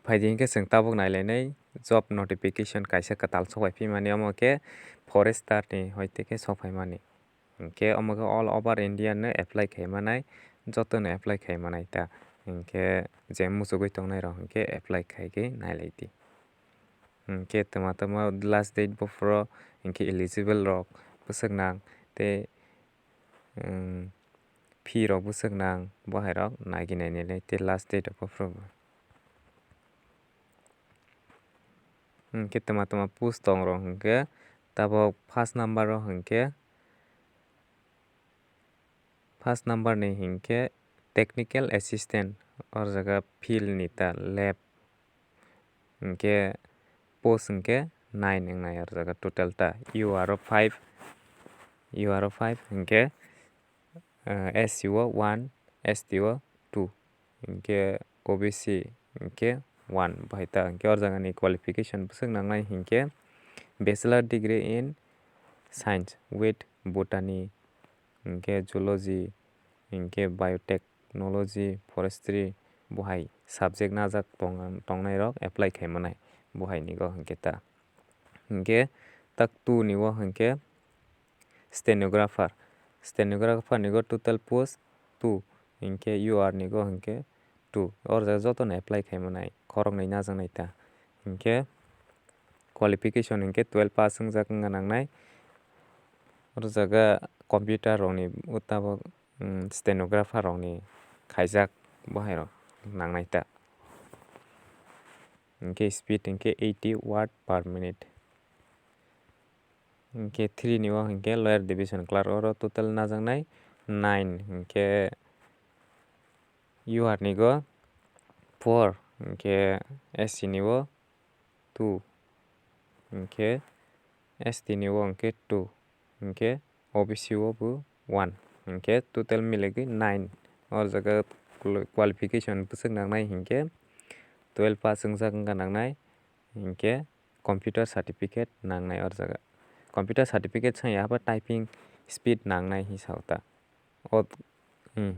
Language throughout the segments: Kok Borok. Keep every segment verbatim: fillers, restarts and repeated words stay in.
Phaidi hinkhe chwng tabuk nailainai job notification kaisa kwtal sokphai phimani, omo khe forester ni hoite khe sokphaimani. Hinkhe omo khe all over India no apply khaimanai, joto no apply khaimanai ta. Hinkhe je muchugwi tongnai rok hinkhe apply khaigwi nailaidi. Hinkhe twma twma last date buphuru hinkhe eligible rok bwswk nang tei, um, fee rok bwswk nang bo hai rok naiginai nai tei last date rok buphuru. Hinkhe twma twma post tong rok hinkhe tabok first number o hinkhe First number ni hinkhe technical assistant, o jaga field ni ta lab, hinkhe post hinkhe nine wngnai o jaga total ta, U R o five, U R o five hinkhe, eh, S C o one, S T o two, hinkhe O B C hinkhe one bahai ta, hinkhe o jaga ni qualification bwswk nangnai hinkhe Bachelor degree in Science with Botany, hinkhe Zoology, hinkhe Biotechnology, Forestry, bo hai subject najak tong-, tongnai rok apply khai manai bo hai ni go hinkhe ta. Hinkhe tak two ni o hinkhe stenographer, stenographer ni go total post two, hinkhe U R ni go hinkhe two. O jaga joto no apply khai manai, khoroknwi najak nai ta. Hinkhe qualification hinkhe twelve pass wngjak wngna nangnai. O jaga computer rokni tabok, mm, stenographer rokni khaijak bo hai rok nangnai ta. Hinkhe speed hinkhe eighty word per minute. Hinkhe three ni o hinkhe lower division clerk, oro total najaknai nine, hinkhe U R ni go four, hinkhe S C ni o two, hinkhe S T ni o hinkhe two, hinkhe O B C o bo one, hinkhe total miligwi nine. O jaga qualification bwswk nangnai hinkhe twelve pass wngjak wngkha nangnai, hinkhe computer certificate nangnai o jaga. Computer certificate sanya haba typing speed nangnai hinwi sao ta. O, hmm,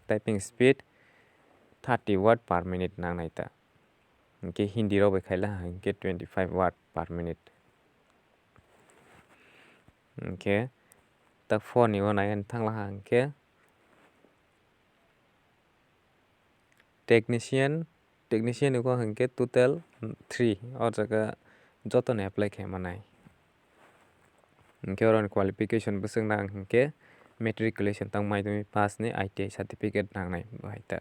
typing speed thirty word per minute nangnai ta. Hinkhe Hindi rok bai khaila ha hinkhe twenty five word per minute. Hinkhe tak four ni o nai thangla ha hinkhe technician, technician ni go hinkhe total three, o jaga joto ni apply khai manai. Hinkhe oro ni qualification bwswk nang hinkhe matriculation tang madhyamik pass ni I T I certificate nangnai bo hai ta.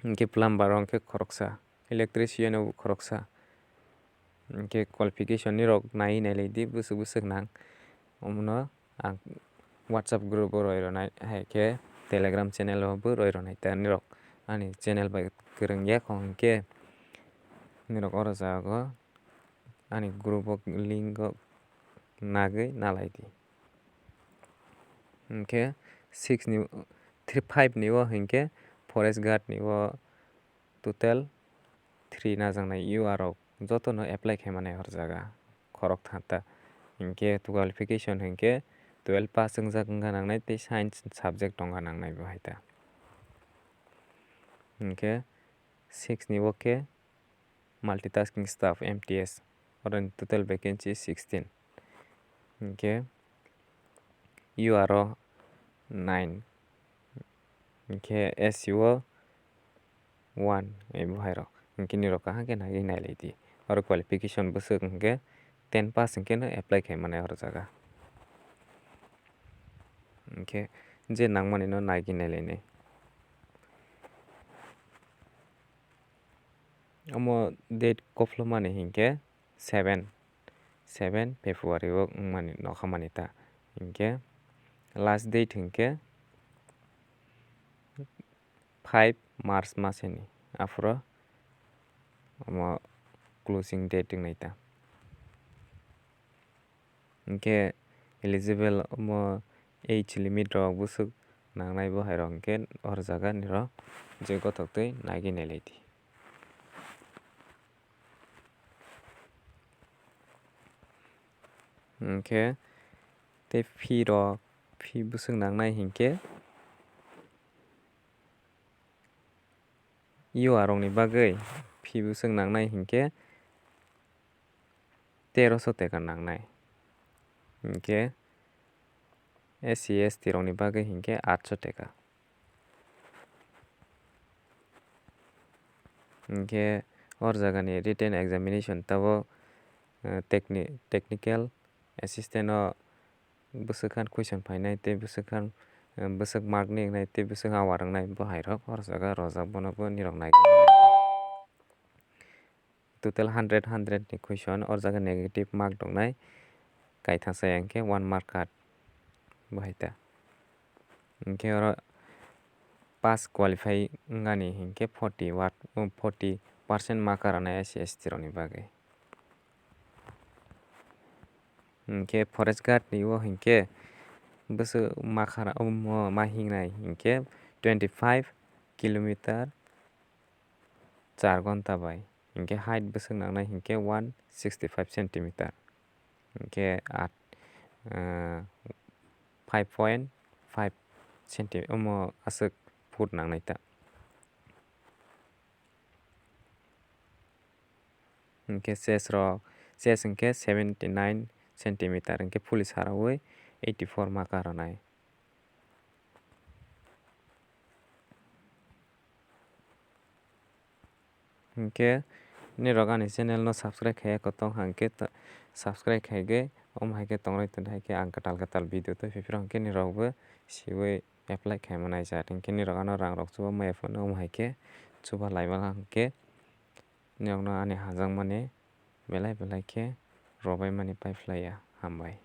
Hinkhe plumber o hinkhe khoroksa, electrician o khoroksa. Hinkhe qualification ni rok nai nailai di bwswk bwswk nang. Omono ang WhatsApp group o roi rwnai, hai khe Telegram channel o bo roi rwnai ta nirok. Ani channel bai kwrwng ya kho hinkhe nirok oro jago ani group o link o nagwi nalai di. Hinkhe six ni, three, five ni o hinkhe forest guard ni o total three najaknai U R rok jotono apply khai manai hor jaga khorok thanta. Hinkhe qualification hinkhe twelve pass wngjak wngkha nangnai tei science subject tongkha nangnai bo hai ta. Hinkhe six ni bo khe multitasking staff, M T S, oroni total vacancy sixteen. Hinkhe U R o nine. Hinkhe S C o one, abo hai rok. Hinkhe nirok kaham khe naiwi nailai di. Oro qualification bwswk hinkhe ten pass hinkhe no apply khai manai oro jaga. Hinkhe je nangmani no naiwi nailainai. Omo date koplomani hinkhe seven, seven February o wngmani nokha mani ta. Hinkhe last date hinkhe five March masini aphuru omo closing date wngnai ta. Hinkhe eligible omo age limit rok bwswk nangnai bo hai rok hinkhe hor jaga nirok je gothok twi naiwi nailai di. Hinkhe tei fee rok, fee bwswk nangnai hinkhe U R rokni bagwi Khi bwswk nangnai hinkhe teroso teka nangnai. Hinkhe S C S T rokni bagwi hinkhe atso teka. Hinkhe o jagani written examination tabo, eh, techni-, technical assistant o bwswk khan question phainai tei bwswk khan, eh, bwswk mark ni wngnai tei bwswk hour wngnai bo hai rok o jaga rojak bono bo nirok nai. Total hundred, hundred ni question o jaga negative mark tongnai, kaithangsa ya hinkhe one mark cut bo hai ta. Hinkhe oro pass qualify wngani hinkhe forty wa-, forty percent mark rwnai S C S T rokni bagwi. Hinkhe forest guard ni o hinkhe bwswk ma khara-, omo ma hingnai hinkhe twenty five kilometer char ghonta bai. Hinkhe height bwswk nangnai hinkhe one sixty five centimeter. Hinkhe at, ah, five point five centi-, omo aswk foot nangnai ta. Hinkhe chest rok, chest hinkhe seventy nine centimeter, hinkhe police harawi eighty four mark rwnai. Hinkhe nirok ani channel no subscribe khaiya kotong hinkhe ta-, subscribe khaigwi omo hai khe tongrai tongdi, hai khe ang kwtal kwtal video twi phiphrang hinkhe nirok bo siwi apply khaima nai jat hinkhe nirok ano rang rok chuba maya phano omo hai khe chuba laima hinkhe nirok no ani hajakmani belai belai khe robaimani paiphlaiya. Hambai.